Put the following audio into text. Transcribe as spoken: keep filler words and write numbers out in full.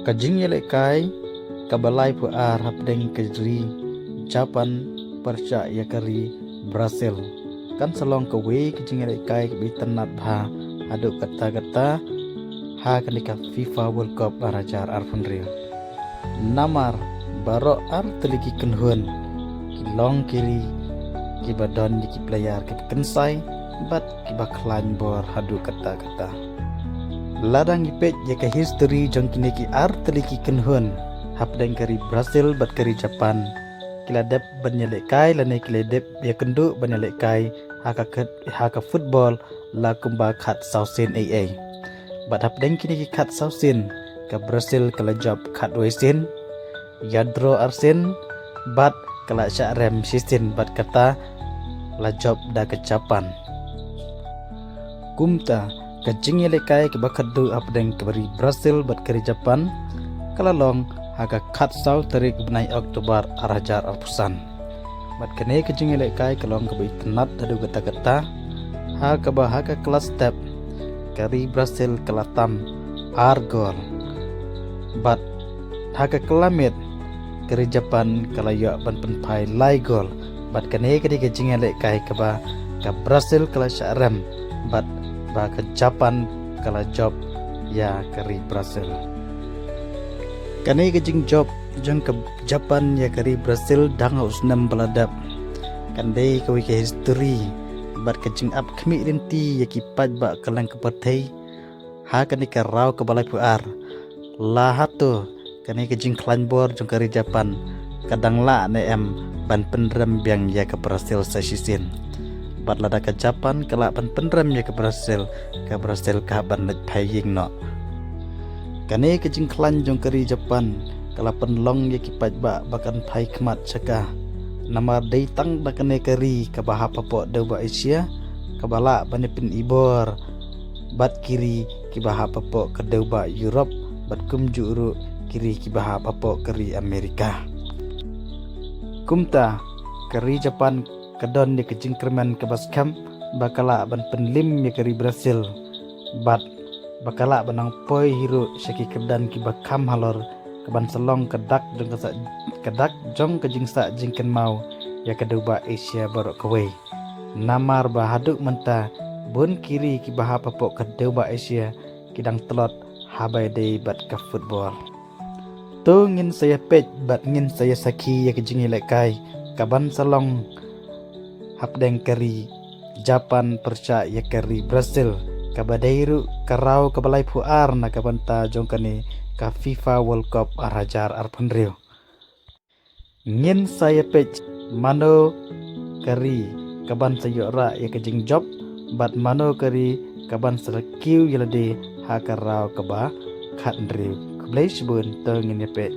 Ka jingïalehkai kaba laiphew ar hapdeng ka ri Japan pyrshah ïa ka ri Brazil kan sa long kawei ka jingïalehkai kaba itynnad bha haduh katta katta ha kane ka FIFA World Cup ar hajar arphew hynriew. Namar baroh artylli ki kynhun ki long ki ri kiba don ïa ki player kiba kynsai bad kiba khlaiñ bor haduh katta katta. Lada ngi peit ïa ka history jong kine ki artylli ki kynhun hapdeng ka ri Brazil bad ka ri Japan, ki la dep ban ïalehkai lane ki la dep ïakynduh ban ïalehkai ha ka khet-, ha ka football la kumba khatsaw sien ei ei. Bad hapdeng kine ki khatsaw sien, ka Brazil ka la jop khatwei sien, ïa draw ar sien, bad ka la shah rem shi sien bad kata la jop da ka Japan. Kumta, ka jingïalehkai kaba khatduh hapdeng ka ri Brazil bad ka ri Japan ka la long ha ka khatsaw tarik bnai October ar hajar arphew san. Bad kane ka jingïalehkai ka long kaba itynnad haduh katta katta, ha kaba ha ka kylla step ka ri Brazil ka la tam ar gol. Bad ha ka kylla miet ka ri Japan ka la ïoh ban pynphai lai gol. Bad kane ka dei ka jingïalehkai kaba ka Brazil ka la shah rem bad ba ka Japan ka la jop ïa ka ri Brazil. Kane ka jingjop jong ka Japan ïa ka ri Brazil dang ha u snem ba la dep kan dei kawei ka history bad ka jingap khmih lynti ïa ki paidbah kylleng ka pyrthei ha kane ka raw kaba laiphew ar. La hato kane ka jingkhlaiñ bor jong ka ri Japan ka dang lah ne em ban pynrem biang ïa ka Brazil sa shisien? Bad lada ka Japan ka lah ban pynrem ïa ka Brazil, ka Brazil ka hap ban leit phai ïing noh. Kane ka jingkhlaiñ jong ka ri Japan ka la pynlong ïa ki paidbah ba kan phai khmat sha ka. Namar dei tang da kane ka ri kaba hap hapoh dewbah Asia kaba lah ban ïa pynibor bad ki ri kiba hap hapoh ka dewbah Europe bad kumjuh ruh ki ri kiba hap hapoh ka ri Amerika. Kumta ka ri Japan ka don ïa ka jingkyrmen kaba skhem ba ka lah ban pynlim ïa ka ri Brazil bad ba ka lah ban nang poi hi ruh sha ki kyrdan kiba kham halor ka ban sa long ka dak jong ka sah, ka dak jong ka jingsah jingkynmaw ïa ka dewbah Asia baroh kawei. Namar ba haduh mynta bun ki ri kiba hap hapoh ka dewbah Asia ki dang tlot haba ïadei bad ka football. To ngin sa ïa peit bad ngin sa ïa sakhi ïa ka jingïalehkai ka ban sa long hapdeng ka ri Japan pyrshah ïa ka ri Brazil, kaba dei ruh ka raw kaba laiphew ar na ka bynta jong kane ka FIFA World Cup ar hajar arphew hynriew. Ngin sa ïa peit mano ka ri ka ban sa ïoh rah ïa ka jingjop bad mano ka ri ka ban sa la kiew ïa lade ha ka raw kaba khathynriew. Khublei shibun, to ngin ïa peit.